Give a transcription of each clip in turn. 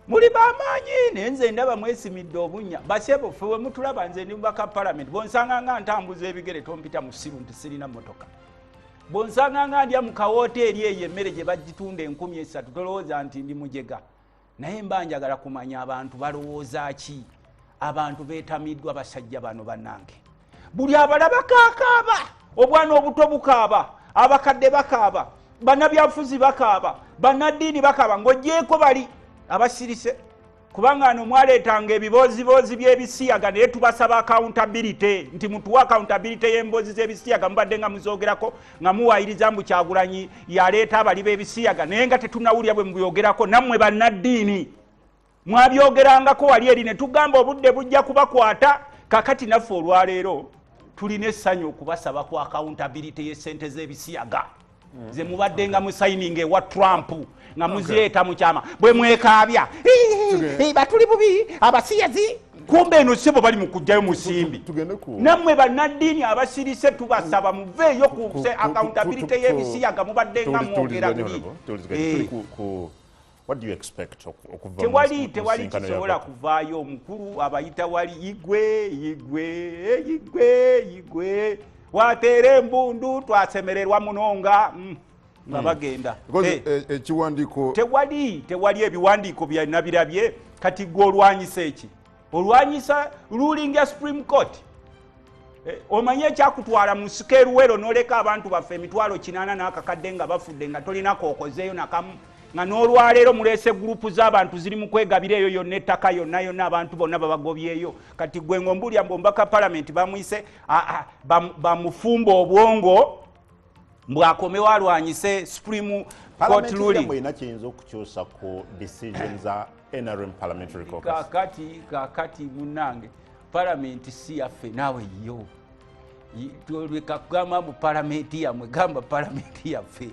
Muli bamaanyi, naye nze ndaba mwesimidde obunnya. Basebo, ffe we mutulaba, nze ndi mubaka palamenti, bwonsanga nga ntambuza ebigere tompita musiru nti sirina mmotoka. Bwonsanga nga ndya mu kawoteeri eyo emmere gye bagitunda 3000, tolowooza nti ndi mujega. Naye mba njagala kumanya abantu balowooza ki. Abantu beetamiddwa basajja bano bannange. Buli abalaba kaakaaba, obwana obuto bukaaba, abakadde bakaaba, bannabyabufuzi bakaaba, bannaddiini bakaaba, ng'ogyeko bali abasirise, kubanga ano mwaleetanga ebibooziboozi by'ebisiyaga. Naye tubasaba accountability, nti mutuwe accountability y'emboozi z'ebisiyaga mubadde nga muzoogerako, nga muwayiriza mbu Kyagulanyi yaleeta abali b'ebisiyaga, naye nga tetunawulira bwe mubyogerako. Nammwe bannaddiini mwabyogerangako wali eri, ne tugamba obudde bujja kubakwata. Kakati naffe olwaleero tulina essanyu okubasaba ku accountability y'essente z'ebisiyaga ze mubadde nga musayininga ewa Trump, nga muzireeta mu kyama bwe mwekaabya batuli bubi abasiyazi. Kumbe eno sebo bali mu kujjayo musimbi. Nammwe bannaddiini abasirise tubasaba muveeyo ku accountability y'ebisiyaga mubadde nga mwogera buli. Tewali, tewali kisobola kuvaayo. Omukulu abayita wali igwe, igwe, igwe, igwe wateera embundu, twasemererwa munonga nga bagenda. Ekiwandiiko. Tewali, tewali ebiwandiiko byanabirabye. Kati gwe olwanyisa eki? Olwanyisa ruling ya Supreme Court. Omanye ekyakutwala mu nsiko eruwero n'oleka abantu baffe 800,000 nga bafudde, nga tolina kookozeeyo nakamu, nga n'olwaleero muleese gurupu z'abantu ziri mu kwegabira eyo yonna ettaka yonna yonna, abantu bonna babagobyeyo. Kati gwe ng'ombulya mbu omubaka palamenti bamuyise bamufumba obwongo mbwakomewo alwanyise Supreme Court ruling. Erina kiyinza okukyusa ku decision za NRM Parliamentary Caucus? Kakati, kakati munnange, palamenti si yaffe naawe yo. Leka kugamba mbu palamenti yammwe, gamba palamenti yaffe.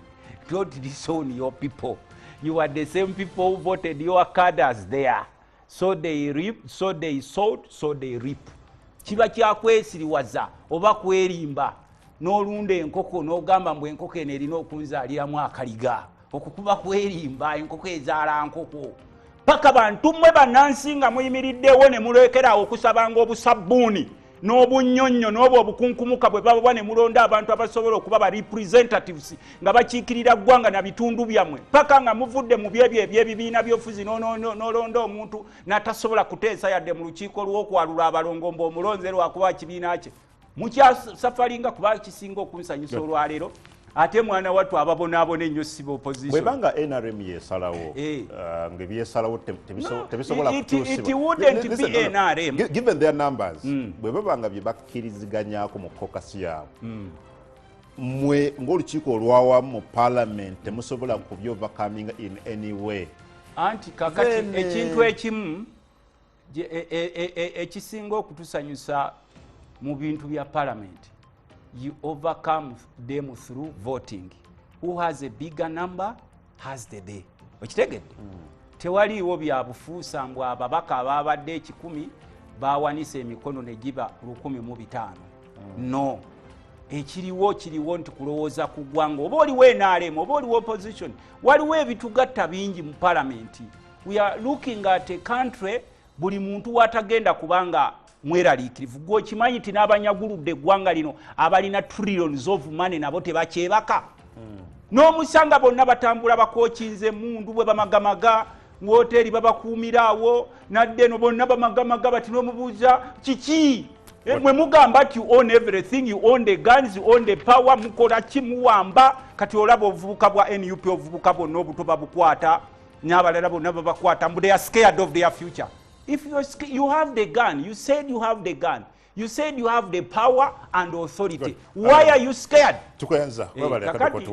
Don't disown your people. You are the same people who voted your cadres there. So they reap, so they sowed, so they reap. Kiba kyakwesiriwaza oba kwerimba n'olunda enkoko n'ogamba mbu enkoko eno erina okunzaaliramu akaliga. Okukuba kwerimba, enkoko ezaala nkoko. Paka bantu mmwe bannansi nga muyimiriddewo ne mulekerawo okusabanga obusabbuuni n'obunnyonnyo n'obwo obukunkumuka bwe babawa, ne mulonda abantu abasobola okuba ba representatives nga bakiikirira ggwanga na bitundu byammwe, paka nga muvudde mu byebyo ebyebibiina byofuzi n'olonda omuntu n'atasobola kuteesa yadde mu lukiiko lw'okwalula abalongo mbu omulonze lwakuba kibiina kye. Mukyasafalinga kuba kisinga okunsanyusa olwaleero, ate mwana wattu ababonaabona ennyo siba opposition. Bwebanga NRM yesalawo, nga ebyesalawo tebisobola kutuusibwa, given their numbers, bwe baba nga bye bakkiriziganyako mu caucus yaabwe, mmwe ng'olukiiko olwawamu mu parliament temusobola kubyovercominga in any way? Anti kakati ekintu ekimu ekisinga okutusanyusa mu bintu bya parliament, you overcome them through voting. Who has a bigger number has the day. Okitegedde? Tewaliiwo byabufuusa mbw ababaka ababadde 100 bawanisa emikono ne giba 1,005. No, ekiriwo kiriwo nti kulowooza ku ggwanga. Oba oliwo NRM oba oliwo opposition, waliwo ebitugatta bingi mu palamenti. We are looking at a country buli muntu watagenda kubanga mweraliikirivu. Gwe okimanyi nti n'abanyaguludde eggwanga lino abalina trillions of money nabo tebakyebaka? N'omusanga bonna batambula bakokinze emundu bwe bamagamaga, woteeri babakuumiraawo nadde eno bonna bamagamaga bati. N'omubuuza kiki? Mwe mugamba nti you own everything, you own the guns, you own the power. Mukola ki? Muwamba. Kati olaba obuvubuka bwa NUP, obuvubuka bwonna obuto babukwata n'abalala bonna babakwata mbu they are scared of their future. If you have the gun, you said you have the gun, you said you have the power and authority, why are you scared? Tukwenza. Kakati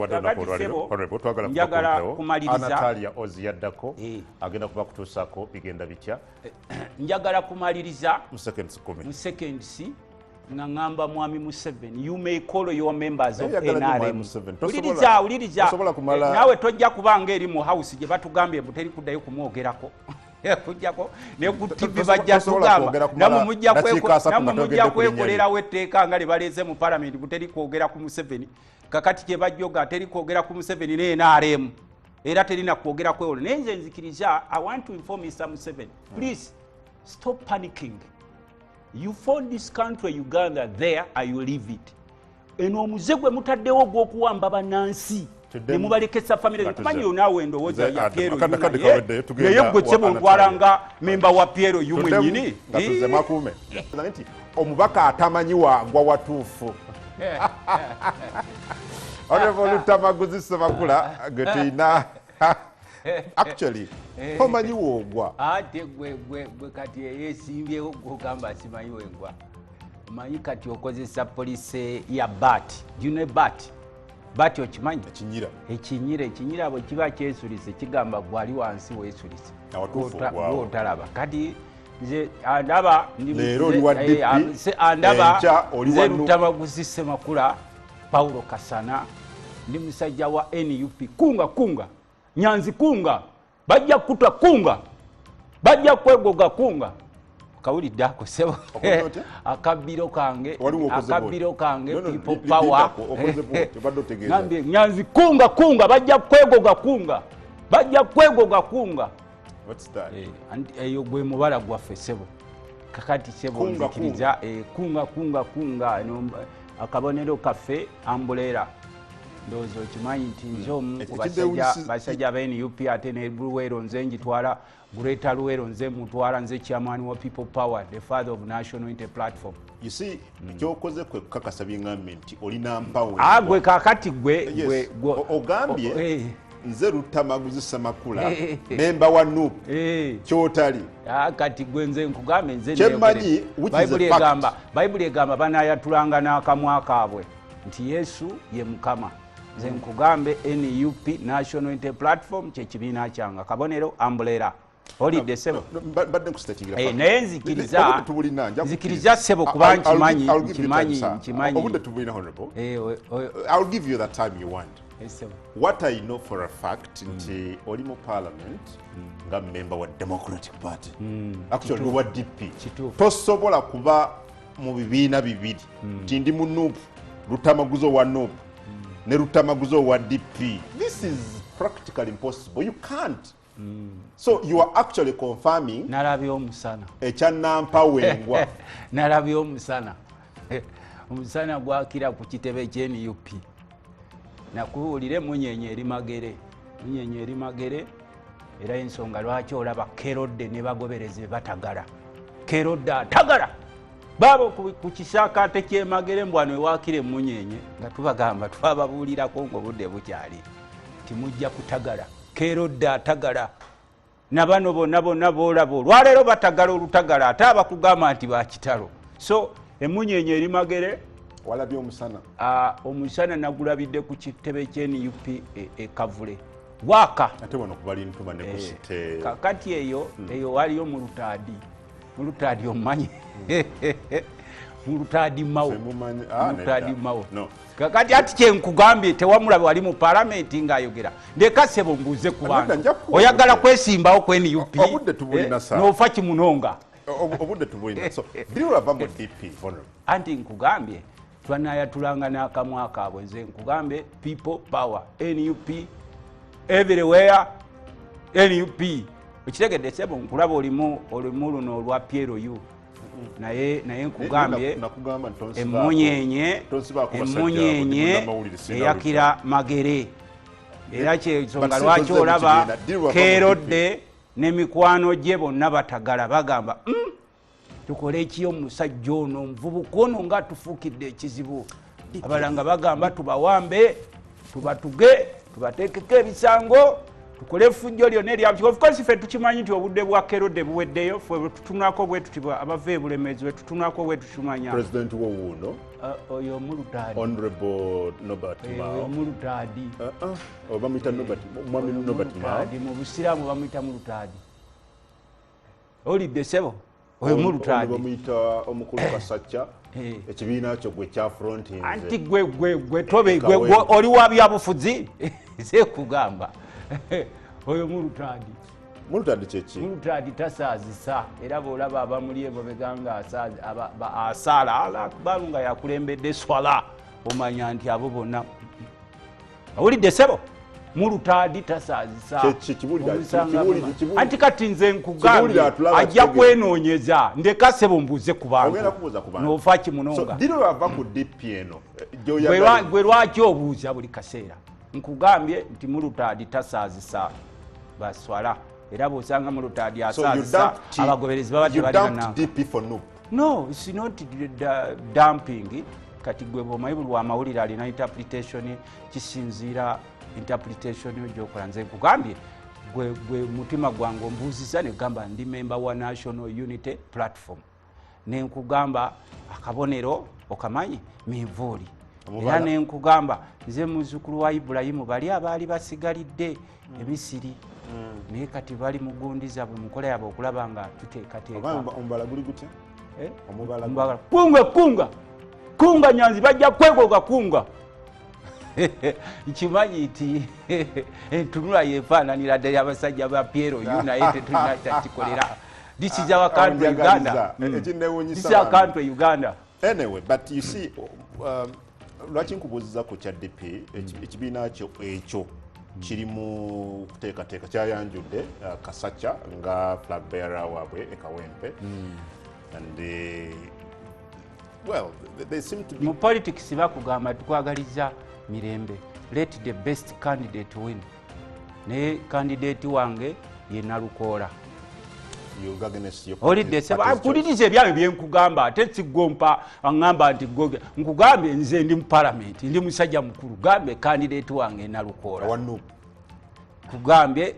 njagala kumaliriza. Anatalia Ozi yaddako, agenda kuba kutuusaako bigenda bitya. Njagala kumaliriza mu seconds 10. Mu seconds nga ŋŋamba mwami Museveni, you may call your members of NRM. Wuliriza, wuliriza, naawe tojja kubanga eri mu house gye batugambye mbu teri kuddayo kumwogerako kujjako ne ku TV bajja tugamba namwe mujja kwekolerawo etteeka nga lyebaleeze mu palamenti buteri kwogera ku Museveni. Kakati kye bajjoga teri kwogera ku Museveni ne NRM. Era terina kwogera kwewolo. Naye nze nzikiriza, I want to inform Mr. Museveni, please stop panicking. You found this country Uganda there and you leave it. Eno omuze gwe mutaddewo gw'okuwamba bannansi ne mubalekesa famire. Nkumanyi naawe endowooza ya Piero naye gwe ssebo ntwala nga memba wa Piero yu mwennyini. Nga tuzze makuume nti omubaka atamanyi wagwa watuufu. Honorable Lutamaguzi Ssemakula gwe tulina actually tomanyi woogwa. Ate gwe kati eyesimbyewo gwogamba simanyi wengwa. Omanyi kati okozesa poliisi ya BAT. Do you know BAT? BAT okimanyi? Ekinyira. Ekinyira, ekinyira bwe kiba kyesulise kigamba gwali wansi weesulise. Otalaba. Kati nze andaba leero oli wa DP, andaba nze Lutamaguzi Ssemakula Paulo Kasana, ndi musajja wa NUP. Kunga kunga Nyanzi kunga, bajja kuta kunga, bajja kwegoga kunga. Kawulidde ako ssebo, akabbiro kange, akabbiro kange people power. Ngambye Nyanzi kunga kunga, bajja kwegoga kunga, bajja kwegoga kunga. What's that? Eyo gwe mubala gwaffe ssebo. Kakati ssebo nzikiriza kunga kunga kunga, akabonero kaffe ambuleera. Ndowooza okimanyi nti nze omu ku basajja ba NUP ate ne Luweero nze njitwala, Greater Luweero nze mutwala, nze chairman wa People Power, the father of National Unity Platform. You see, kyokoze kwe kukakasa byengambye nti olina mpawe. Gwe kakati gwe ogambye nze Lutamaguzi Ssemakula memba wa NUP kyotali. Kati gwe nze nkugambe nze kyemmanyi, which is a fact. Bayibuli egamba banaayatulanga n'akamwa kaabwe nti Yesu ye Mukama. Nze nkugambe NUP National Unity Platform kye kibiina kyange, kabonero ambuleera. Olidde ssebo. Mbadde nkusitakingira. Naye nzikiriza, nzikiriza ssebo kuba nkimanyi, nkimanyi, nkimanyi. Obudde tubulina, honorable. I'll give you the time you want. What I know for a fact nti oli mu parliament nga member wa Democratic Party. Actually wa DP. Tosobola kuba mu bibiina bibiri. Nti ndi mu NUP, Lutamaguzi wa NUP, ne Lutamaguzi wa DP. This is practically impossible. You can't. So you are actually confirming. Nalabye omusana. Ekyanampa wengwa. Nalabye omusana. Omusana gwakira ku kitebe kye NUP. Nakuwulire munyenye eri Magere. Munyenye eri Magere era ensonga lwaki olaba Kerodde ne bagoberezi batagala. Kerodde atagala. Babo ku kisaakaate ky'e Magere mbwano ewaakira emunyenye nga tubagamba twababuulirako ng'obudde bukyali. Timujja kutagala. Kerodde atagala. Na bano bonna bonna boolaba olwaleero batagala olutagala ate abakugamba nti bakitalo. So emunyenye eri Magere. Walabye omusana. Omusana nagulabidde ku kitebe kye NUP e Kavule. Waka. Ate wano kubali ntuma ne kusite. Kakati eyo eyo waliyo mulutaadi. Mulutaadi omanyi. Mulutaadi mawo. Mulutaadi mawo. No. Kakati ati kye nkugambye tewamulabe wali mu palamenti ng'ayogera. Ndeka ssebo mbuuze ku bantu. Oyagala kwesimbawo ku NUP. Obudde tubulina saa. N'ofa kimunonga. Obudde tubulina. So, did you have DP honorable? Anti nkugambye twanayatulanga n'akamwa kaabwe. Nze nkugambe people power NUP everywhere NUP. Okitegedde ssebo, nkulaba olimu luno olwa Piero U. Naye nkugambye emunyenye emunyenye eyakira Magere. Era kyensonga lwaki olaba Kerodde n'emikwano gye bonna batagala bagamba tukole ki omusajja ono omuvubuka ono nga tufuukidde ekizibu. Abalanga bagamba tubawambe, tubatuge, tubateekeko ebisango, tukole effujjo lyonna erya. Of course ffe tukimanyi nti obudde bwa Kerodde buweddeyo. Ffe tutunulako bwe tuti abava e Bulemeezi bwe tutunulako bwe tutumanya. President wo wuuno oyo omulutaadi. Honorable Norbert Mao. Oyo omulutaadi. Bamuyita Norbert, mwami Norbert Mao. Mu Busiraamu bamuyita mulutaadi. Olidde ssebo. Oyo mulutaadi. Bamuyita omukulu Kasacca. Ekibiina kyo gwe kya frontinze. Anti gwe tobe gwe oli wa byabufuzi. Nze kugamba. Oyo mulutaadi. Mulutaadi kyeki? Mulutaadi tasaazisa. Era bw'olaba abamuli emabega nga asaala Allahu Akbar nga yakulembedde swala, omanya nti abo bonna. Owulidde ssebo? Mulutaadi tasaazisa. Anti kati nze nkugambye ajja kwenoonyeza, ndeka ssebo mbuuze ku bantu. N'ofa kimunonga. Gwe lwaki obuuza buli kaseera? Nkugambye nti mulutaadi tasaazisa baswala, era bw'osanga mulutaadi asaazisa abagoberezi baba tebalina. No, it's not dumping. Kati gwe bw'omanyi buli wamawulire alina interpretation, kisinziira interpretation gyokola. Nze nkugambye gwe mutima gwange ombuuziza ne gamba ndi member wa National Unity Platform, ne nkugamba akabonero okamanyi minvuuli, era ne nkugamba nze muzzukulu wa Ibulayimu, bali abaali basigalidde Emisiri, naye kati bali mu gundi zaabwe mu nkola yaabwe okulaba nga tuteekateeka. Kunga kunga kunga Nyanzi bajja kwegoga kunga. Nkimanyi nti entunula yeefaananira ddala abasajja ba Piero yu, naye tetulina kyakikolera. This is our country Uganda. This is our country Uganda. Anyway, but you see, lwaki nkubuuziza ku kya DP, ekibiina kyo ekyo kiri mu kuteekateeka, kyayanjudde Kasacca nga flag bearer waabwe e Kawempe. And well, they seem to be... Mu politics bakugamba tukwagaliza mirembe, let the best candidate win. Naye candidate wange ye Nalukoola. Olidde ebyange byenkugamba, ate sigompa aŋŋamba nti goge. Nkugambye nze ndi mu palamenti, ndi musajja mukulu, gambe candidate wange Nalukoola. Kugambye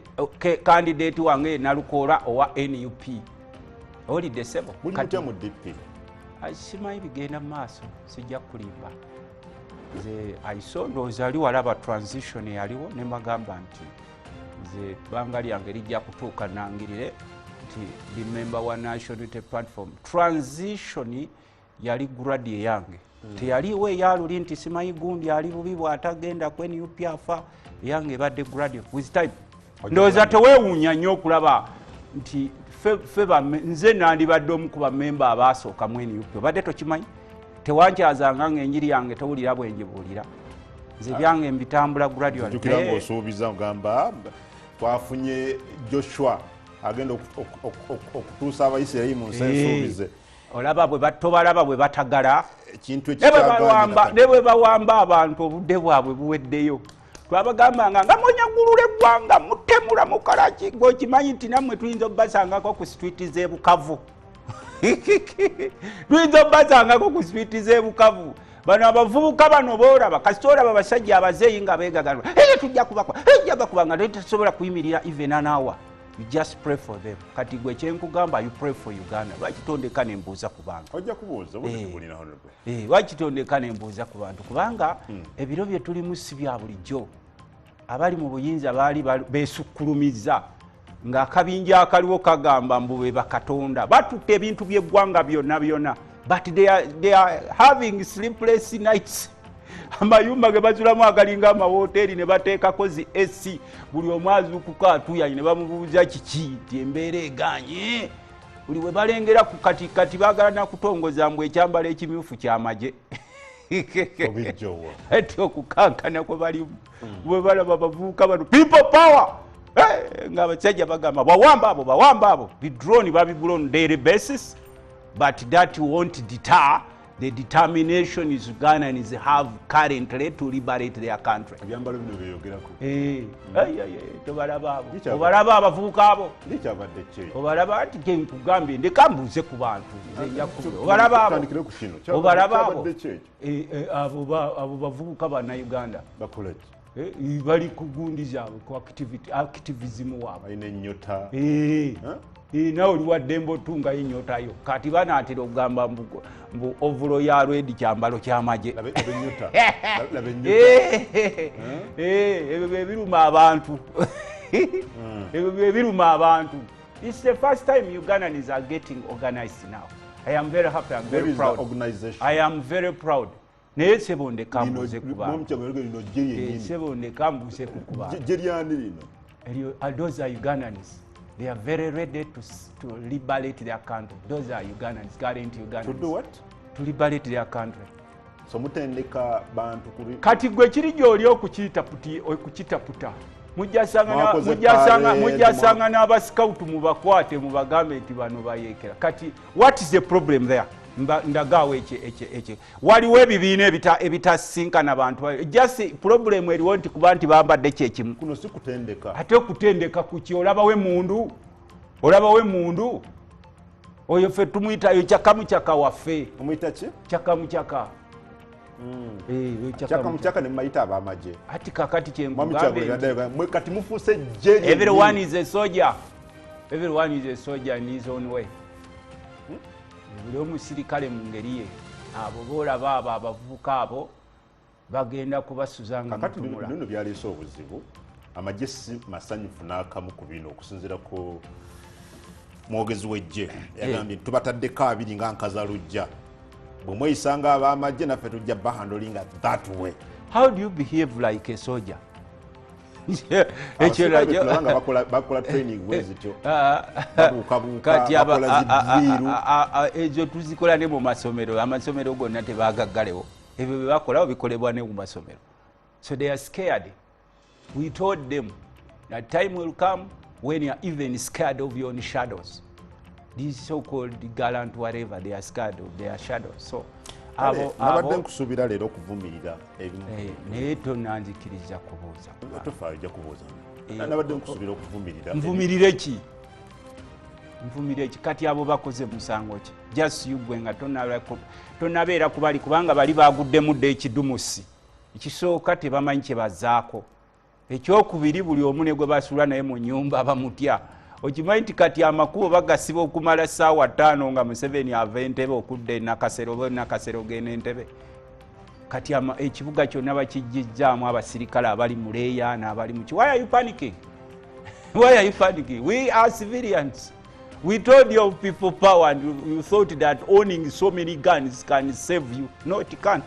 candidate wange Nalukoola owa NUP. Olidde sebo. Simanyi bigenda mu maaso, sijja kulimba. Nze aiso ndowooza ali walaba transition eyaliwo ne mbagamba nti nze ebbanga lyange lijja kutuuka nangirire nti ndi member wa National Unity Platform. Transition yali grade eyange, teyaliwo eyaluli nti simanyi gundi ali bubi bw'atagenda ku NUP afa. Eyange ebadde grade with time. Ndowooza teweewuunya nnyo okulaba nti nze nandibadde omu ku bamemba abaasooka mu NUP. Obadde tokimanyi? Tewankyazanga ng'enjiri yange towulira bwe ngibuulira. Nze byange mbitambula gradually. Jjukira ng'osuubiza ogamba twafunye Joshua agenda okutuusa Abayisirayiri mu nsi ensuubize. Olaba bwe tobalaba bwe batagala, ne bwe bawamba abantu obudde bwabwe buweddeyo. Twabagambanga nga munyagulula eggwanga, mutemula mukalaki, gweokimanyi nti nammwe tuyinza obbasangako ku street z'e Bukavu. Tuyinza obbasangako ku street z'e Bukavu. Bano abavubuka bano boolaba, kasita olaba abasajja abazeeyi nga beegagalwa, tujja kubakuba, tujja bakuba, nga tetusobola kuyimirira even an hour. You just pray for them. Kati gwe kyenkugamba, you pray for Uganda. Lwaki tondeka ne mbuuza ku bantu? Ojja kubuuza, obudde tebulina honorable. Lwaki tondeka ne mbuuza ku bantu? Kubanga ebiro bye tulimu si bya bulijjo. Abali mu buyinza baali beesukkulumiza ng'akabinja akaliwo kagamba mbu be bakatonda, batutte ebintu by'eggwanga byonna byonna, but they are having sleepless nights. Amayumba ge basulamu agalinga amawoteeri ne bateekako zi AC, buli omu azuukuka atuuyanye ne bamubuuza kiki nti embeera eganye. Buli we balengera ku kati kati baagala nakutongoza mbu ekyambalo ekimyufu ky'amagye. Ati okukankana kwe balimu bwe balaba abavubuka bano people power, ng'abasajja bagamba bawamba abo, bawamba abo. Bidrone babigula on daily basis, but that won't deter the determination is Ugandans have currently to liberate their country. Ebyambalo bino byeyogerako. Tobalaba abo, obalaba abavubuka abo, Likyabadde ki? Obalaba nti gye nkugambye ndeka mbuuze ku bantu, nze nja kubuuza. Obalaba abo, Tutandikire ku kino. obalaba abo. Kyabadde ki ekyo? Abo bavubuka bannayuganda. Bakola ki? Bali ku gundi zaabwe, ku activism waabwe. Balina ennyota. Nawe oli wa ddembe otungayo ennyota yo. Kati banaatera okugamba mbu ovulo ya lwedi kyambalo ky'amagye. Laba ennyota. Laba ennyota. Ebyo bye biruma abantu. Ebyo bye biruma abantu. It's the first time Ugandans are getting organized now. I am very happy, I'm very There is the proud. organization. I am very proud. Naye sebo ndeka mbuuze ku bantu. Lino, lino lino gye yennyini. Sebo ndeka mbuuze ku bantu. Gye lyani lino? Eryo, those are Ugandans. They are very ready to liberate their country. Those are Ugandans, current Ugandans. To do what? To liberate their country. So mutendeka bantu kuri kati gwe kiri gy'oli okukitaputa mujjasanga n'abasikautu mubakwate mubagambe nti bano bayeekera. Kati what is the problem there? Ndagaawo ekyo waliwo ebibiina ebitasinkana bantu, just problem eriwo nti kuba nti bambadde kyekimu. Kuno si kutendeka. Ate okutendeka kuki? Olabawo emundu oyo ffe tumuyitayo kyakamukyaka waffe. Omuyita ki? Kyakamukyaka. Kyakamukyaka ne mumayita ab'amagye. Ati kakati kyenkugambe kati mufuuse jje. Everyone is a soldier. Everyone is a soldier in his own way. Buli omusirikale mu ngeri ye. Abo boolaba abo abavubuka abo bagenda kubasuza nga mutumula. Kakati bino byaleese obuzibu. Amagye si masanyufu n'akamu ku bino okusinziira ku mwogezi w'eggye. Yagambye tubataddeko abiri nga nkazalujja. Bwe mweyisanga ab'amagye naffe tujja bahandolinga that way. How do you behave like a soldier? Nga bakola training bwezityo babuukabuuka, bakola zidriiru. Ezo tuzikola ne mu masomero. Amasomero gonna tebagaggalewo. Ebyo bye bakolawo bikolebwa ne mu masomero. So they are scared. We told them that time will come when you are even scared of your own shadows. These so-called gallant whatever, they are scared of their shadows. So nabadde nkusuubira leero okuvumirira ebimu. Naye tonanzikiriza kubuuza. Tofaayo, ojja kubuuza. Nabadde nkusuubira okuvumirira. Nvumirire ki? Nvumirire ki? Kati abo bakoze musango ki? Just you gwe nga tonabeera ku bali, kubanga bali baguddemu dda ekidumusi. Ekisooka tebamanyi kye bazaako. Ekyokubiri buli omu ne gwe basula naye mu nnyumba bamutya. Okimanyi nti kati amakubo bagasiba okumala ssaawa 5 nga Museveni ava Entebbe okudda e Nakasero oba Nakasero ogenda Entebbe. Kati ekibuga kyonna bakijjizzaamu abasirikale abali mu leeya n'abali mu ki. Why are you panicking? Why are you panicking? We are civilians. We told you of people power and you thought that owning so many guns can save you. No, it can't.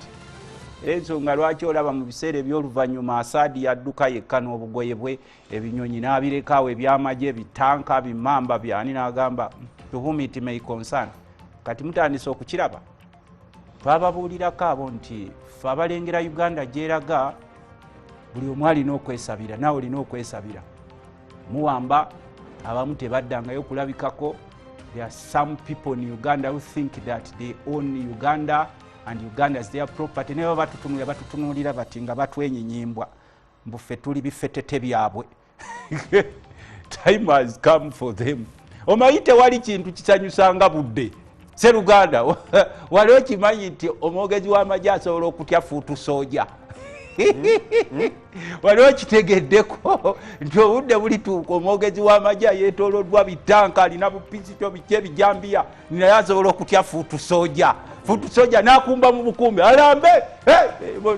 Ensonga lwaki olaba mu biseera eby'oluvannyuma Asaadi yadduka yekka n'obugoye bwe, ebinyonyi n'abirekawo, ebyamagye, ebitanka, bimamba byani, n'agamba to whom it may concern. Kati mutandise okukiraba. Twababuulirako abo nti ffe abalengera Uganda gyeraga buli omu alina okwesabira, naawe olina okwesabira. Muwamba abamu tebaddangayo kulabikako. There are some people in Uganda who think that they own Uganda and Uganda is their property. Naye baba batutunuulira bati nga batwenyinyimba mbu ffe tuli bifetete byabwe. Time has come for them. Omanyi tewali kintu kisanyusanga budde. Sseruganda wali okimanyi nti omwogezi w'amagye asobola okutya fuutu sooja? Wali okitegeddeko nti obudde bulituuka omwogezi w'amagye yeetooloddwa bitanka, alina bupisito biki ebijambiya, naye asobola okutya fuutu sooja. Fuutu sooja n'akumba mu bukumbi alambe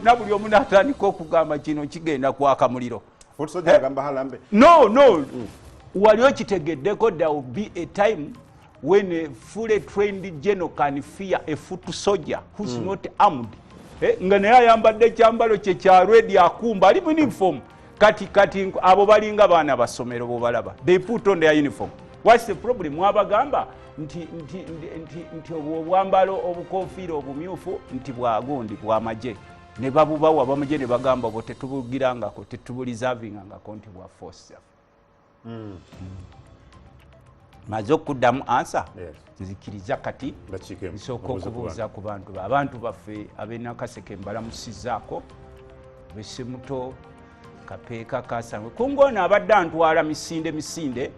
na buli omu n'atandika okugamba kino kigenda kwaka muliro. No. Wali okitegeddeko there will be a time when a fully trained general can fear a foot soldier who's not armed. Nga naye ayambadde ekyambalo kye kya red akumba ali mu uniform. Kati abo balinga baana basomero bobalaba. They put on their uniform. What's the problem? Mwabagamba nti obwo obwambalo obukofiira obumyufu nti bwagundi bwamagye. Ne babubawa abamagye ne bagamba bo tetubugirangako, tetubuliservingangako nti bwa force. Maze okuddamu ansa. Nzikiriza kati nsooka okubuuza ku bantu. Abantu baffe ab'e Nakaseke mbalamusizzaako, Besemuto, Kapeeka, Kasangwe. Kungono abadde antwala misinde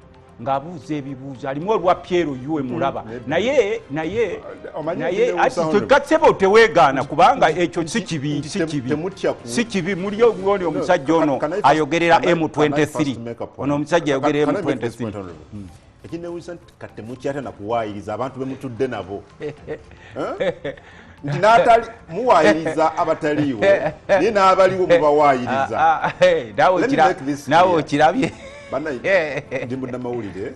ng'abuuza ebibuuzo, alimu olwa Piero yuwe mulaba. Naye ati katsebo teweegaana kubanga ekyo si kibi, si kibi. Muli ng'oni omusajja ono ayogerera M23. Ono omusajja ayogerera M23. Ekinewuunyisa nti kati temukyatya na kuwaayiriza abantu be mutudde nabo. Nti n'atali muwaayiriza abataliiwo, naye n'abaliwo mubawaayiriza. Naawe okirabye. Ndi munnamawulire,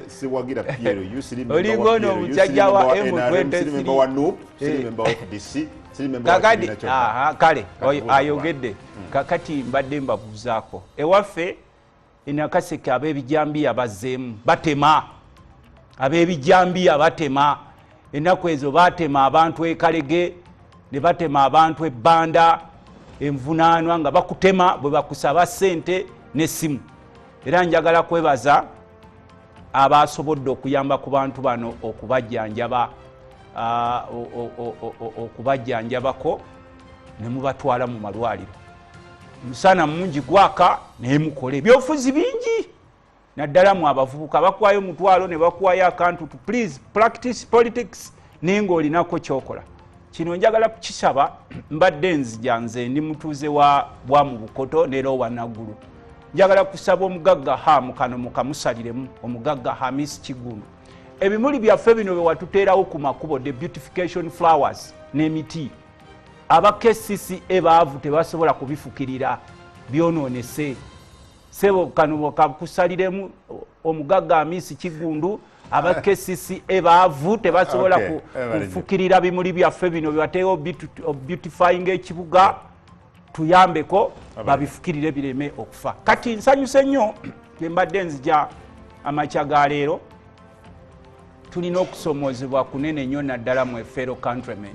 siwagira PLU, siri Olinga ono omusajja wa M23. memba wa NUP, siri memba wa FDC, siri memba wa kibiina kyonna. Kale ayogedde. Kakati mbadde mbabuuzaako ewaffe Nakaseke ab'ebijambiya bazzeemu batema. Ab'ebijambiya batema. Ennaku ezo batema abantu e Kalege, Ne batema abantu ebbanda envunaanwa nga bakutema bwe bakusaba ssente n'essimu. Era njagala kwebaza abasobodde okuyamba ku bantu bano okubajjanjaba, okubajjanjabako ne mubatwala mu malwaliro. Omusana mungi gwaka naye mukole ebyobufuzi bingi, naddala mu abavubuka bakuwayo omutwalo ne bakuwayo akantu. Please practice politics naye ng'olinako kyokola. Kino njagala kukisaba. Mbadde nzija, nze ndi mutuuze wa bwamu Bukoto ne Lower Naggulu. Njagala kusaba omugagga Hamu kano mukamusaliremu, omugagga Hamis Kiggundu, ebimuli byaffe bino bye watuteerawo ku makubo, the beautification flowers n'emiti, aba KCCA baavu, tebasobola kubifukirira, byonoonese. Sebo, kano kakusaliremu omugagga Amisi Kigundu. Aba KCCA baavu, tebasobola kufukirira bimuli byaffe bino byebateewo beautifying ekibuga. Tuyambeko babifukirire bireme okufa. Kati nsanyuse nnyo bwe mbadde nzija amakya ga leero. Tulina okusomozebwa kunene nnyo, naddala mu fellow countrymen.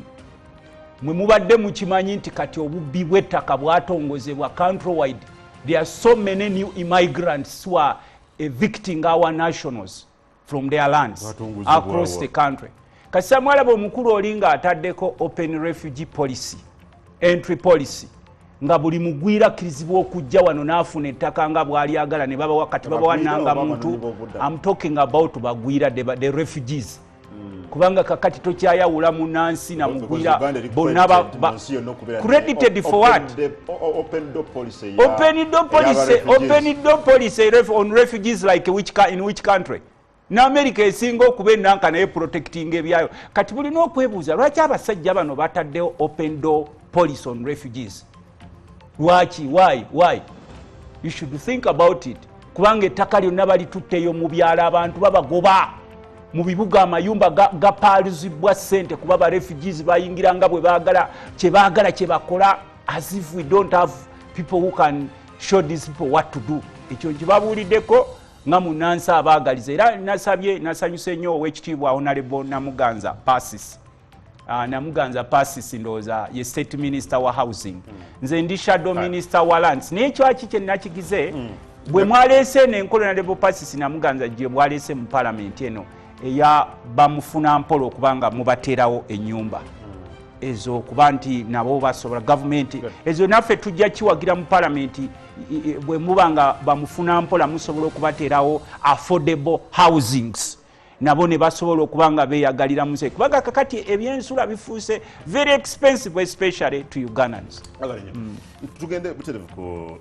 Mwe mubadde mukimanyi nti kati obubbi bw'ettaka bwatongozebwa countrywide. There are so many new immigrants who are evicting our nationals from their lands Batongozebwa across wa? the country. Kasita mwalaba omukulu oli ng'ataddeko open refugee policy, entry policy, nga buli mugwira akkirizibwa okujja wano n'afuna ettaka nga bw'alyagala ne babawa. Kati babawa Abagwira nanga oba muntu. abanoonyi b'obubudamu? I'm talking about bagwira, the refugees, kubanga kakati tokyayawula munansi na mugwira, bonna credited for what? Open door policy. Open door policy, open door policy on refugees, like which, in which country? N'America esinga okuba enanka naye protecting ebyayo. Kati bulina okwebuuza lwaki abasajja bano bataddewo open door policy on refugees. Lwaki? Why? You should think about it, kubanga ettaka lyonna balitutteyo mu byalo, abantu babagoba mu bibuga, amayumba gapaalizibwa ssente kuba ba refugees bayingira nga bwe baagala, kyebaagala kyebakola, as if we don't have people who can show these people what to do. Ekyo nkibabuuliddeko nga munansi abaagaliza. Era nasabye, nasanyuse nnyo owekitiibwa Honorable Namuganza Pasis. Namuganza Pasis ndowooza ye state minister wa housing. Nze ndi shadow minister wa lands, naye kyaki kyenakigize bwe mwaleese eno enkola, Honorable Pasis Namuganza, gye bwaleese mu palamenti eno eya bamufuna mpola, okuba nga mubateerawo ennyumba ezo, okuba nti nabo basobola gavumenti ezo, naffe tujja kiwagira mu palamenti. Bwe muba nga bamufuna mpola musobola okubateerawo affordable housings, nabo ne basobola okuba nga beeyagalira mu nsi, kubanga kakati ebyensula bifuuse very expensive, especially to Ugandans. Tugende buterevu ku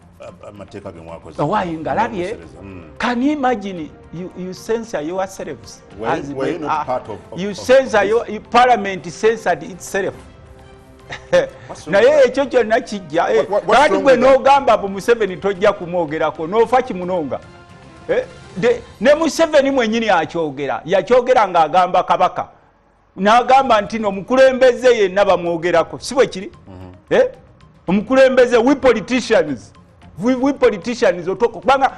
amateeka ge mwakoze. Owaayi ngalabye. Can you imagine you censor yourselves? Were you not part of You of censor this? Your parliament censored itself. What's wrong Naye with that? ekyo kyonna kijja. What's Kati wrong gwe with that? n'ogamba bu Museveni tojja kumwogerako n'ofa kimunonga. Ne Museveni mwenyini akyogera, yakyogera ng'agamba kabaka, n'agamba nti no omukulembeze yenna bamwogerako, si bwe kiri? Eh? Omukulembeze, we politicians, we politicians, kubanga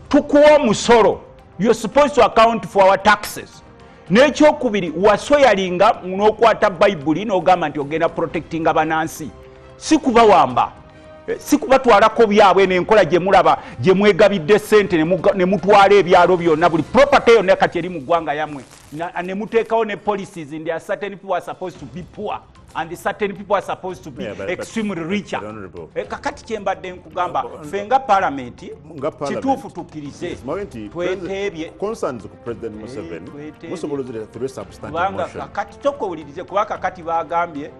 tukuwa omusolo, you're supposed to account for our taxes. N'ekyokubiri, wasweyalinga n'okwata Bayibuli n'ogamba nti ogenda protectinga banansi, si kubawamba, si kubatwalako byabwe. Nenkola gye mulaba gye mwegabidde sente ne mutwala ebyalo byonna, buli property yonna kati eri mu ggwanga yammwe, ne muteekawo ne policies and there are certain people are supposed to be poor and certain people are supposed to be Yeah, extremely richer. But honorable- Kakati kyembadde nkugamba, ffe nga palamenti Nga parliament, kituufu tukkirize Yes, mwabe nti tweteebye. Concerns ku President Museveni Tweteebye. musobola ozireta through a substantive Kubanga motion. Kakati tokowulirize, kuba kakati bagambye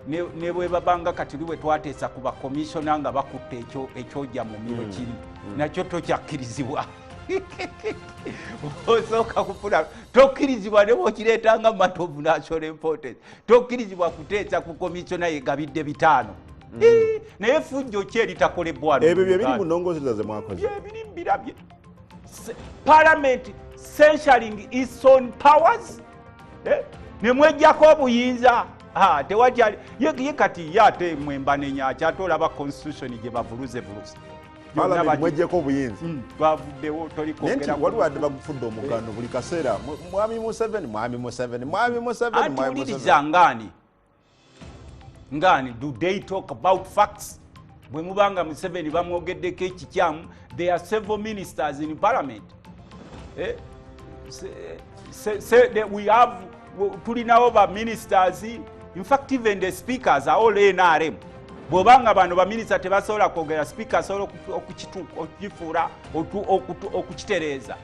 ne bwe babanga kati li bwe twateesa ku bakomisiona nga bakutte ekyojja mu miro, kiri nakyo tokyakkirizibwa. Osooka kufuna, tokkirizibwa ne bwokireetanga matter of national importance, tokkirizibwa kuteesa ku komisiona yegabidde 500. Naye fujjo ki eritakolebwa wano Ebyo mu bye biri Uganda? mu nnongoosereza ze mwakoze. Byebiri mbirabye. Parliament censuring its own powers. Eh? Ne mwejjako obuyinza. Ah, tewakyali ye kati ye ate mwembanenya akyate olaba constitution gye bavuluze vuluze. Byonna Parliament mwejjeko obuyinza. Bavuddewo toli Naye nti kwogera waliwo adde bagufudde omugano buli kaseera, mwami Museveni, mwami Museveni, mwami Museveni, Anti mwami wuliriza Museveni. ngaani. Ngani, do they talk about facts? Bwe mubanga Museveni bamwogeddeko ekikyamu, there are several ministers in parliament. Eh? We have, tulinawo ba ministers, in fact even the speakers are all NRM. Bw'obanga bano baminisita tebasobola kwogera, speaker asobola okukifuula, okukitereeza.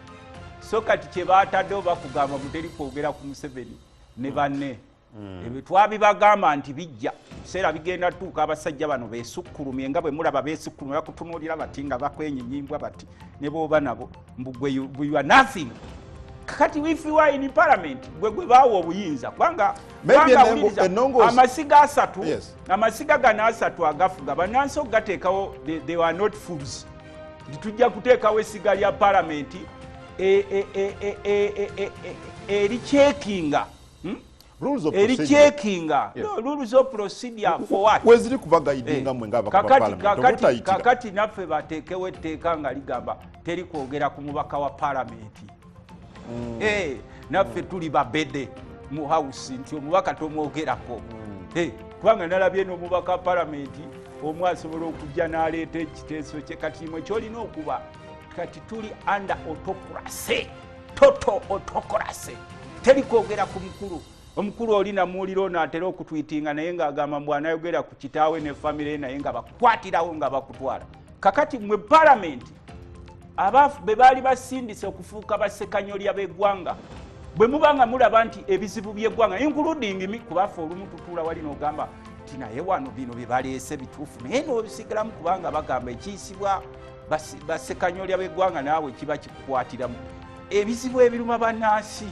So kati kye baataddewo bakugamba muteri kwogera ku Museveni ne banne. Ebyo twabibagamba nti bijja, biseera bigenda tuuka abasajja bano beesukkulumye, nga bwe mulaba beesukkulumye, bakutunuulira bati nga bakwenyinyibwa bati ne bw'oba nabo mbu gwe you are nothing. Kati if you are in parliament, gwe baawa obuyinza, kubanga amasiga asatu, amasiga gano asatu agafuga bannansi okugateekawo, they were not fools. Tujja kuteekawo essiga lya palamenti ericheckinga. Ericheckinga rules of procedure for what? Weziri kubaguidinga mwe ng'ababaka ba parliament. Kakati naffe bateekewo etteeka nga ligamba teri kwogera ku mubaka wa palamenti. Naffe tuli babede mu house nti omubaka tomwogerako. Kubanga nalabye n'omubaka wa palamenti omu asobola okujja n'aleeta ekiteeso kye. Kati mwe kyolina okuba kati tuli under autocracy, total autocracy. Teri kwogera ku mukulu. Omukulu oli namuwulira ono atera okutwitinga naye ng'agamba mbu anayogera ku kitaawe ne famire naye nga bakukwatirawo nga bakutwala. Kakati mwe palamenti be baali basindise okufuuka bassekanyolya b'eggwanga, bwe muba nga mulaba nti ebizibu by'eggwanga including me, kubaffe olumu tutuula wali n'ogamba nti naye wano bino bye baleese bituufu, naye n'obisigalamu kubanga bagamba ekiyisibwa bassekanyolya b'eggwanga naawe kiba kikukwatiramu. Ebizibu ebiruma bannansi,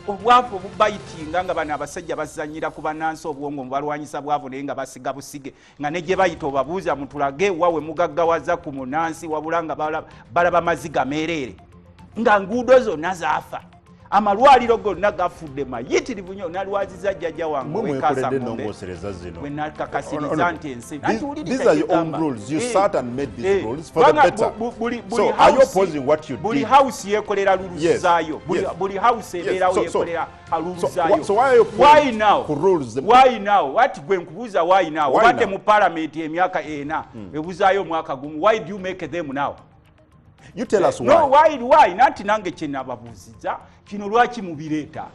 obwavu obubayitinga nga bano abasajja bazannyira ku bannansi obwongo mubalwanyisa bwavu naye nga basiga busige, nga ne gye bayita obabuuza mutulage wa we mugaggawaza ku munansi, wabula nga balaba maziga meereere, nga nguudo zonna zaafa, amalwaliro gonna gafudde mayitirivu nnyo. Nalwaziza jjajja wange ow'e bwe nakakasiriza nti ensi. These are your own rules. You sat and made these rules for the better. So are you opposing what you did? Buli house yeekolera rules zaayo. Buli house ebeerawo yeekolera rules zaayo. So why are you Why now? Rules? Why now? What gwe nkubuuza, why now? Obadde mu parliament emyaka 4, ebuzaayo omwaka gumu. Why do you make them now? You tell us why. No, why? Nanti nange kye nababuuziza kino lwaki mubireeta?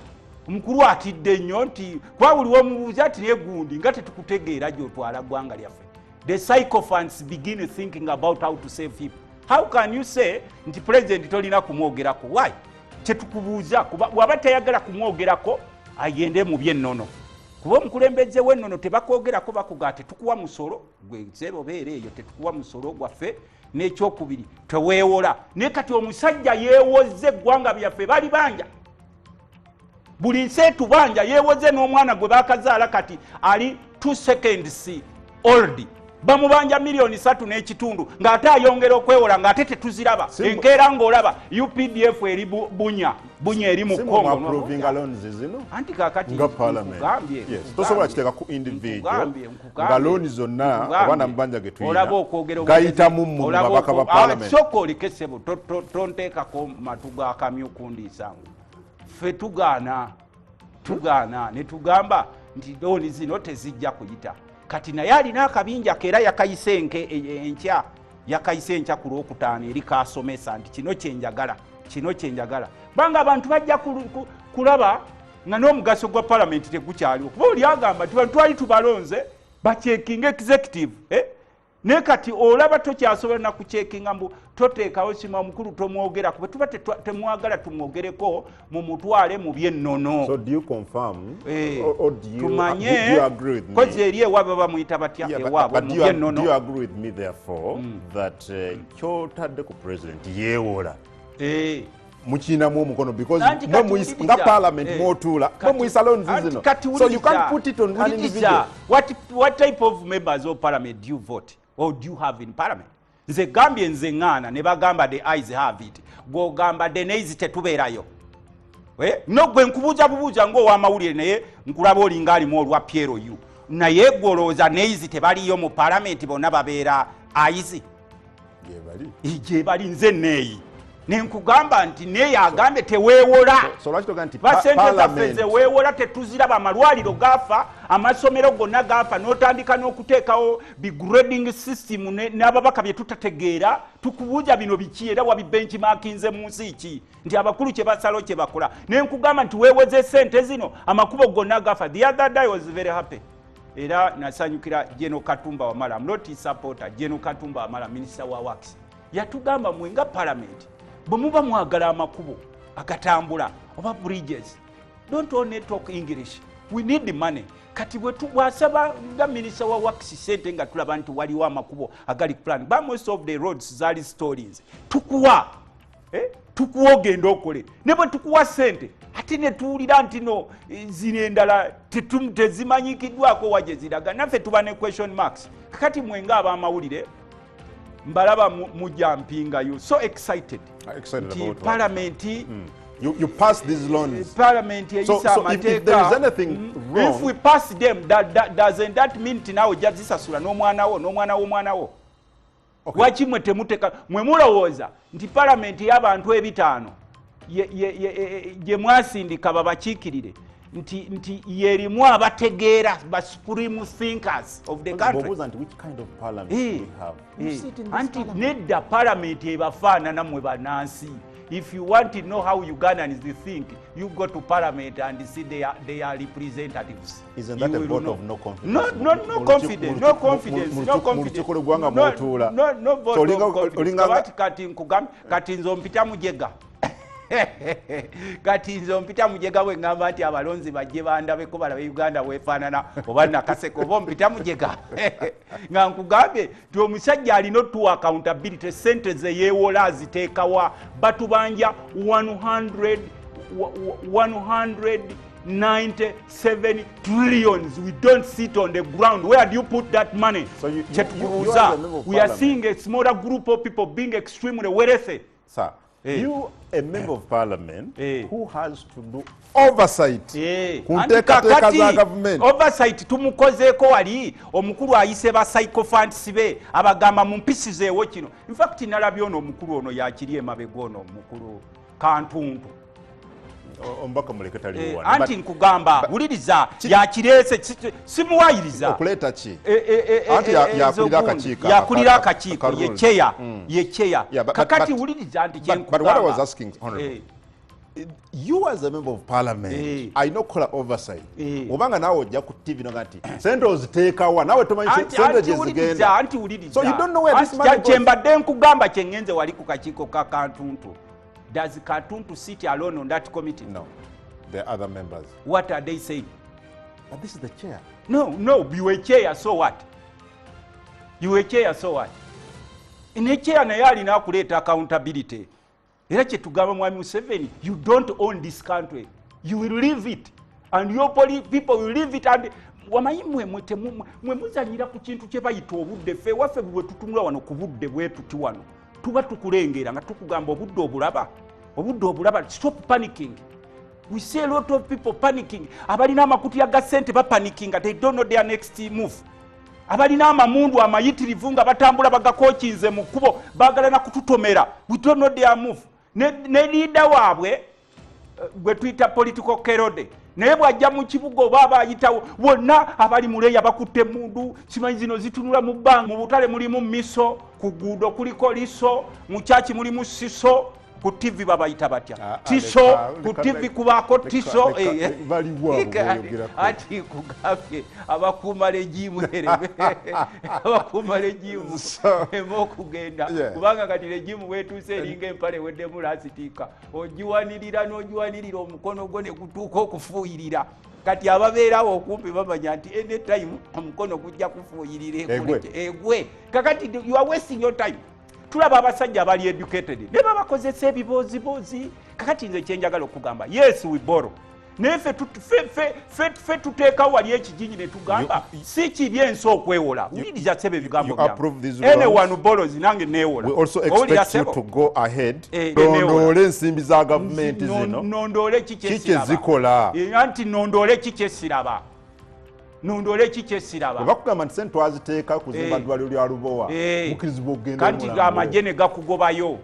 Omukulu atidde nnyo nti kuba buli womubuuza ati naye gundi nga tetukutegeera gy'otwala ggwanga lyaffe. The sycophants begin thinking about how to save him. How can you say nti president tolina kumwogerako? Why? Kyetukubuuza, kuba bw'aba tayagala kumwogerako agende mu by'ennono. Kuba omukulembeze w'ennono tebakwogerako, bakugaa tetukuwa musolo, gwe nzeebe obeera eyo tetukuwa musolo gwaffe, n'ekyokubiri teweewola. Naye kati omusajja yeewoze eggwanga byaffe bali banja. Buli nsi etubanja, yeewoze n'omwana gwe baakazaala kati ali 2 seconds old. Bamubanja 3.5 million ng'ate ayongera okwewola ng'ate tetuziraba. Enkeera ng'olaba UPDF eri bunya, bunya eri mu Congo. Anti kaakati nkugambye, tosobola kiteeka ku individual nga looni zonna oba namubanja ge tulina gayitamu mu babaka ba parliament. Sooka oleke ssebo, tonteekako matu ga kamyu kundiisangu. Ffe tugaana ne tugamba nti looni zino tezijja kuyita. Kati naye alina akabinja ke era yakayise enkya, yakayise enkya ku Lwokutaano eri kaasomesa nti kino kye njagala, kino kye njagala. Kubanga abantu bajja kulaba nga n'omugaso gwa palamenti tegukyaliwo. Kuba oli agamba nti bantu twali tubalonze bacheckinga executive, Naye kati olaba tokyasobola na kucheckinga mbu toteekawo sima omukulu tomwogera, kuba tuba temwagala tumwogereko mumutwale mu by'ennono. So do you confirm or do you, tumanye, do you agree with me? Kozi eri ewaabwe bamuyita batya ewaabwe mu by'ennono. Do you agree with me therefore that kyotadde ku president yeewola? Mukinamu omukono because nga parliament mwotuula mwemuyisa loans zino. So you can't put it on an individual. What type of members of parliament do you vote or do you have in parliament? Nze gambye nze ŋŋaana ne bagamba the eyes have it. Gw'ogamba the nays tetubeerayo. No gwe nkubuuza bubuuza ng'owamawulire naye nkulaba olinga alimu olwa Piero U. Naye gwe olowooza nays tebaliyo mu parliament bonna babeera eyes? Gye bali nze neeyi. Nenkugamba nti naye agambye teweewola. So lwaki toga nti Basente zaffe parliament zeweewola tetuziraba. Amalwaliro gaafa, amasomero gonna gaafa, n'otandika n'okuteekawo bigrading system n'ababaka bye tutategeera. Tukubuuza bino biki, era wabibenchmarkinze mu nsi ki nti abakulu kye basalawo kye bakola? Nenkugamba nti weewoze sente zino, amakubo gonna gafa. The other day I was very happy, era nasanyukira General Katumba Wamala. I'm not his supporter. General Katumba Wamala, minister wa works, yatugamba, mwe nga parliament bwe muba mwagala amakubo agatambula oba bridges, don't only talk English, we need money. Kati bwasaba nga minisita wa works sente nga tulaba nti waliwo amakubo agali plan, ba most of the roads zaali stories, tukuwa, tukuwa ogenda okole. Ne bwe tukuwa sente ate ne tuwulira nti no, zino endala tezimanyikiddwako wa gye ziraga, naffe tuba ne question marks. Kakati mwe nga ab'amawulire mbalaba mujja mpingayo, so excited Excited nti about what? Palamenti You pass these loans. Parliament eyisa So if there is anything wrong- If we pass them, doesn't that mean nti naawe ojja zisasula n'omwana wo n'omwana w'omwana wo? Okay. Waki mwe temuteka? Mwe mulowooza nti palamenti y'abantu 50 gye mwasindika babakiikirire nti yerimu abategeera, ba supreme thinkers of the country? Bw'obuuza nti which kind of parliament we have. You sit in this Anti parliament. Nedda, palamenti ebafaanana mmwe bannansi. If you want to know how Ugandans think, you go to parliament and see their representatives. Isn't that You a will vote know. of no confidence? No, no, no confidence, no confidence, no confidence. Mu lukiiko lw'eggwanga No, mw'otuula. no, no vote So of confidence. Kati nkugambye, kati nze ompita mujega, kati nze ompita mujega bwe ŋŋamba nti abalonzi bajje bandabeko balabe Uganda bwefaanana, oba Nakaseke, oba ompita mujega nga nkugambye nti omusajja alina otuwa accountability, sente ze yeewola aziteekawa. Batubanja 100 197 trillions. We don't sit on the ground. Where do you put that money? So you Kyetukubuuza. Are the member of We are parliament. seeing a smaller group of people being extremely wealthy. Sir, you, a member of parliament who has to do oversight ku Anti nteekateeka kakati, za gavumenti. Oversight tumukozeeko wali. Omukulu ayise ba sycophants be, abagamba mumpisizeewo kino. Infact nalabye ono omukulu ono yakiri emabega, ono omukulu Kantuntu. Omubaka muleke, taliwo wano. Anti nkugamba, wuliriza, yakireese, simuwayiriza. Okuleeta ki? Anti yakulira Ezogundi. akakiiko Yakulira akakiiko. Aka Ye rules. chair, ye chair. Yeah, Kakati wuliriza nti but what I was kyenkugamba. asking, Honorable, you as a member of parliament alina okukola oversight, obanga naawe ojja ku TV noga nti sente oziteekawa, naawe tomanyi sente Anti gye wuliriza, zigenda. anti wuliriza. So you don't know where this Anti money goes. Kyembadde nkugamba, kyeŋŋenze wali ku kakiiko ka Kantuntu. Does Kantuntu sit alone on that committee? No, the other members. What are they saying? But this is the chair. No, you were chair, so what? You were chair, so what? Ne chair naye alina akuleeta accountability. Era kyetugamba mwami Museveni, you don't own this country. You will leave it and your people will leave it. And wamanyi mwe muzanyira ku kintu kye bayita obudde. Ffe waffe bwe tutunula wano ku budde bwe tuti wano, tuba tukulengera nga tukugamba obudde obulaba, obudde obulaba. Stop panicking. We see a lot of people panicking. Abalina amakutiya ga ssente bapanikinga, they don't know their next move. Abalina amamundu amayitirivu nga batambula bagakokinze mu kkubo, baagala na kututomera. We don't know their move. Ne leader waabwe, gwe tuyita political Kerode, naye bw'ajja mu kibuga oba aba ayitawo, wonna abali muleeya bakutte emundu, simanyi zino zitunula mu bbanga. Mu butale mulimu miso, ku guudo kuliko liso, mu kyaki mulimu siso. Ku TV babayita batya? Ah, ah, Tiso. Ku TV kubaako tiso. Baliwo abo b'oyogerako. Ati kugambye abakuuma regime, ereme abakuuma regime eme okugenda, kubanga kati regime wetuuse eringa empale weddemu lasitiika, ogiwanirira n'ogiwanirira omukono gwo ne gutuuka okufuuyirira. Kati ababeerawo okumpi bamanya nti anytime omukono gujja kufuuyirira. Egwe. Egwe. Kakati you are wasting your time. Tulaba abasajja abali educated ne babakozesa ebibooziboozi. Kakati nze kyenjagala okugamba, yes, we borrow, naye ffe tuteekawo wali ekijinji ne tugamba si kibi ensi okwewola. Wuliriza sebe ebigambo. You approve these loans? Anyone borrows, nange neewola. We also Owulira, expect you sebo? to go ahead, Neewola. londoole ensimbi za gavumenti zino. Nondoole ki Ki kyesiraba? kyezikola? Anti nondoole ki kyesiraba, nondoole ki kyesiraba? Bwe bakugamba nti sente twaziteeka kuzimba ddwaliro lya Lubowa, mukkirizibwa okugenda Kanti omulambule. Amagye ne gakugobayo.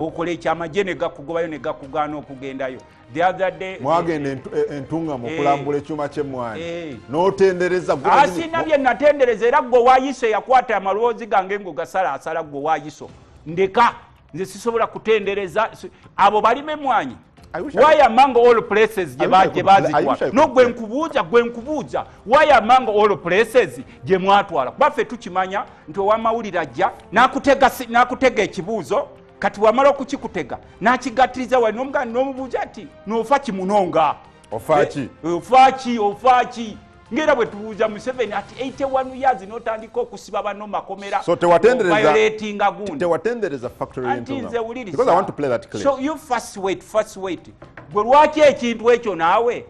Okola ekyamagye ne gakugobayo ne gakugaana okugendayo. The other day mwagenda Entungamu okulambula ekyuma ky'emmwanyi n'otendereza. Asina bye natendereza, era gwe wayiso yakwata amaloboozi gange ng'ogasalaasala. Gwe wayiso, ndeka, nze sisobola kutendereza abo balima emmwanyi. Why among all places gye bazitwala? No, gwe nkubuuza, gwe nkubuuza, why among all places gye mwatwala? Kuba ffe tukimanya nti owamawulire ajja n'akutega ekibuuzo, kati wamala okukikutega n'akigattiriza wali n'omuganda n'omubuuza nti nofa kimunonga. Ofaaki? Ofaaki, ofaaki? Ngera bwe tubuuza Museveni ati 81 years n'otandika okusiba banno makomera. So tewatendereza violatinga gundi. Tewatendereza factory. Anti nze wuliriza. Because I want to play that clip. So you first wait, first wait. Gwe lwaki ekintu ekyo naawe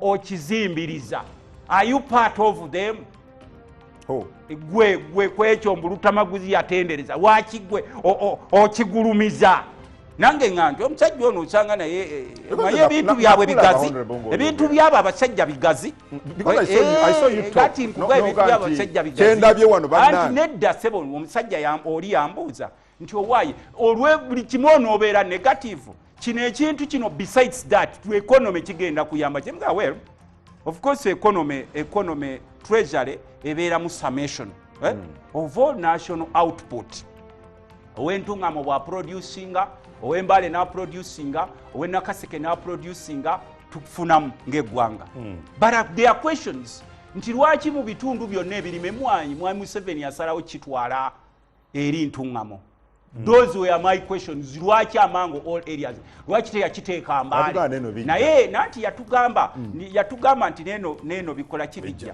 okizimbiriza? Are you part of them? Oh. Gwe gwe kwekyo mbu Lutamaguzi yatendereza, lwaki gwe okigulumiza? Nange nga nti omusajja ono osanga naye manye ebintu byabwe bigazi, ebintu byabo abasajja bigazi. Kati nkuga ebintu byabo abasajja bigazi. Anti nedda sebo, omusajja oli yambuuza nti owaaye olwe buli kimu onoobeera negative, kino ekintu kino, besides that to economy kigenda kuyamba kyemuga. Well, of course economy treasury ebeeramu summation of all national output. Ow'Entungamo bwaproducinga, ow'Embale n'aproducinga, ow'Enakaseke n'aproducinga, tufunamu ng'eggwanga. But there are questions nti lwaki mu bitundu byonna ebirima emwanyi mwami Museveni asalawo kitwala eri Ntungamo? Those were my questions. Lwaki among all areas? Lwaki teyakiteeka Mbaale? Naye nanti yatugamba, yatugamba nti neno bikola kibijja,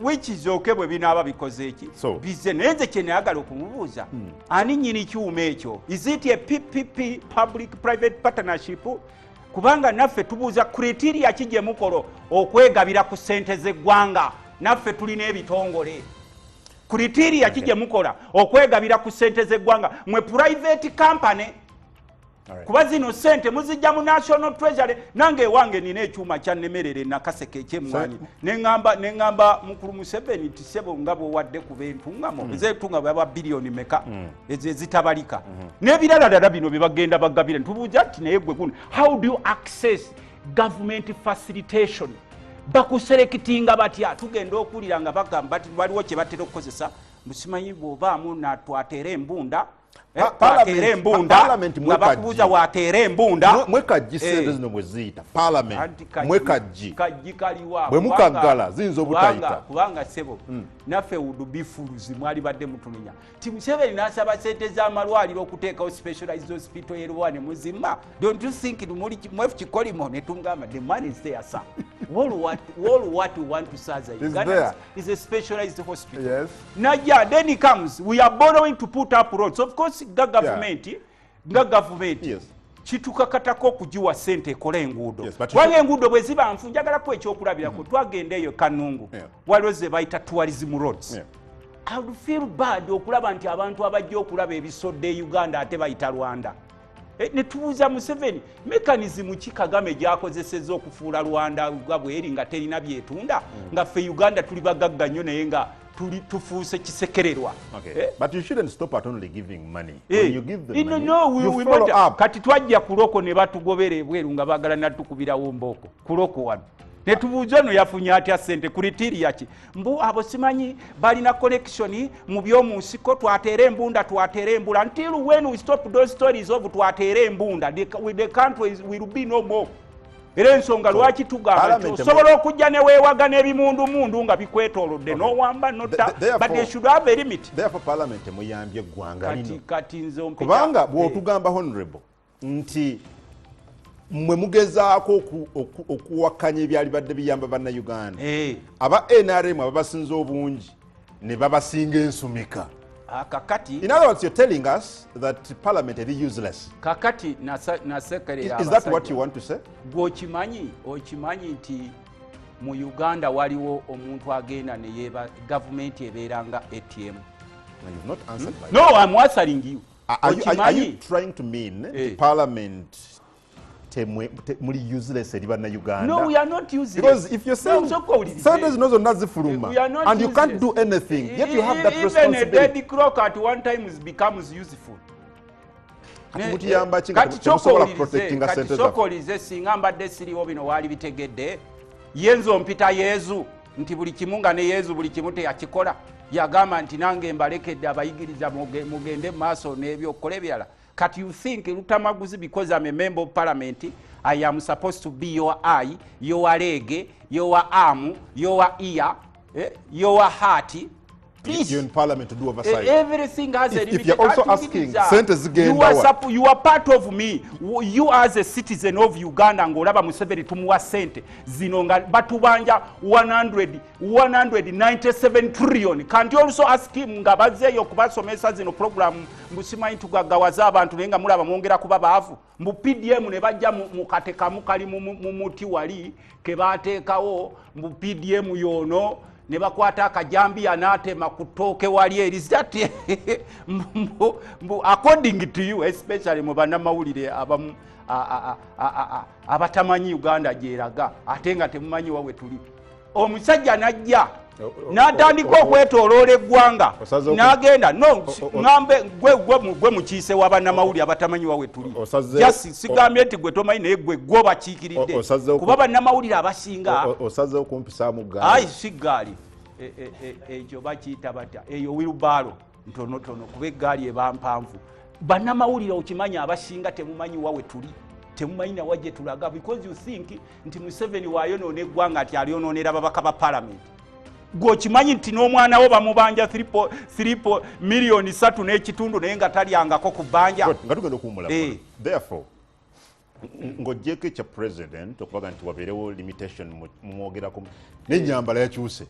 which is okay bwe binaaba bikoze eki bize. Naye nze kye nayagala okumubuuza, ani nnyini kyuma ekyo? Is it a PPP, public private partnership? Kubanga naffe tubuuza criteria ki gye mukola okwegabira ku ssente z'eggwanga? Naffe tulina ebitongole. Criteria ki gye mukola okwegabira ku ssente z'eggwanga mwe private company? Kuba zino sente muzijja mu national treasury. Nange ewange nina ekyuma kyannemerere Nakaseke ekyemwanyi, neŋŋamba mukulu Museveni nti sebo, nga bwewadde kuba Entungamo, ez'Entungamo yaba biliyoni meka ezo ezitabalika, n'ebiralalala bino bye bagenda bagabira, ntubuuza nti naye gwe guno, how do you access government facilitation? Bakuselectinga batya? Tugenda okuwulira nga bagamba waliwo kye batera okukozesa, musimanyi bw'obaamu natwateera embunda, twateera embunda, nga bakubuuza wateera embunda. Mwekajji sente zino bwe ziyita parliament, mwekajji. Kajji kaliwa? Bwe mukaggala ziyinza obutayita. Kubanga sebo, naffe would be fools, mwali badde mutumenya ti Museveni n'asaba sente z'amalwaliro okuteekawo specialized hospital erwa ne muzima. Don't you think muli mwefu kikolimo? Ne tungamba the money is there, sir. All what we want to serve Uganda is a specialized hospital. Naja, then he comes, we are borrowing to put up roads. Of course nga government, nga government, kitukakatako okugiwa sente ekola enguudo, kubanga enguudo bwe ziba nfu. Njagalako ekyokulabirako, twagenda eyo Kanungu, waliwo ze bayita tourism roads. I would feel bad okulaba nti abantu abajja okulaba ebisodde e Uganda ate bayita Rwanda. Ne tubuuza Museveni, mechanism ki Kagame gyakozesezza okufuula Rwanda nga bweri nga terina byetunda, nga ffe Uganda tuli bagagga nnyo, naye nga tufuuse kisekererwa? Okay. But you shouldn't stop at only giving money. When you give the money, no, you follow up. Kati twajja ku local ne batugobera ebweru nga baagala natukubirawo mbooko ku local wano. Netubuuza ono yafunye atya sente, criteria ki? Mbu abo simanyi balina connection mu byomunsiko, twateera embunda, twateera embula. Until when we stop those stories of twateera embunda, the country will be no more. Era ensonga lwaki tugamba nti osobola okujja neweewaga n'ebimundumundu nga bikwetoolodde n'owamba notta, but they should have a limit. Therefore parliament emuyambye eggwanga lino. Kati nze kubanga bw'otugamba, honorable, nti mmwe mugezaako okuwakanya ebyali badde biyamba Bannayuganda, aba NRM ababasinza obungi ne babasinga ensumika. Kakati In other words, you're telling us that parliament eri useless. Kakati nasekerera. Is that what you want to say? Gweokimanyi, okimanyi nti mu Uganda waliwo omuntu agenda neyeba gavumenti ebeera nga ATM. No, no, I'm answering you. Are you trying to mean parliament muli useless eri Bannayuganda? No, we are not useless. Because if you're saying sente zino zonna zifuluma and you can't do anything, yet you have that Even responsibility. A dead clock at one time becomes useful. Kati mutuyamba ki nga Kati temusobola sooka protectinga kati sente zaffe? Sooka olize, singa mbadde siriwo bino waali bitegedde. Yenze ompita Yezu nti buli kimu, nga ne Yezu buli kimu teyakikola. Yagamba nti nange mbalekedde abayigiriza, mugende mu maaso n'ebyokukola ebirala. Kati you think Lutamaguzi, because I'm a member of parliament, I am supposed to be your eye, your leg, your arm, your ear, your heart? Please. You're in parliament to do oversight. Everything has a If limited. you're also asking, Atuukiriza. sente zigenda You are wa? You are part of me. You as a citizen of Uganda, ng'olaba Museveni tumuwa sente zino nga batubanja 100 197 trillion. Can't you also ask him nga bazzeeyo okubasomesa zino program, mbu simanyi tugaggawaza abantu, naye nga mulaba mwongera kuba baavu, mbu PDM, ne bajja mu katekamu kali mu muti wali ke bateekawo, mbu PDM yoono, ne bakwata akajambiya n'atema ku ttooke wali eri that mbu according to you, especially mu bannamawulire abamu abatamanyi Uganda gyeraga, ate nga temumanyi wawe tuli. Omusajja n'ajja n'atandika okwetooloola eggwanga n'agenda no ŋŋambe gwe mukiise wa bannamawulire abatamanyi wawe tuli. Just sigambye nti gwe tomanyi, naye gwe obakiikiridde, kuba bannamawulire abasinga Osazeewo kumpisaamu ayi gaali. Si gaali. Ekyo bakiyita batya eyo? Wheelbarrow ntonotono, kuba eggaali eba mpanvu. Bannamawulire okimanyi abasinga temumanyi wawe tuli, temumanyi nawa gye tulaga, because you think nti Museveni wayonoona eggwanga, nti alyonoonera babaka ba parliament. Gwe okimanyi nti n'omwana wo bamubanja 3 miliyoni 3 n'ekitundu, naye nga talyangako ku bbanja? Good, nga tugenda okuwummula. Therefore, ng'oggyeko ekya president okubaga nti wabeerewo limitation mumwogerako, n'ennyambala yakyuse.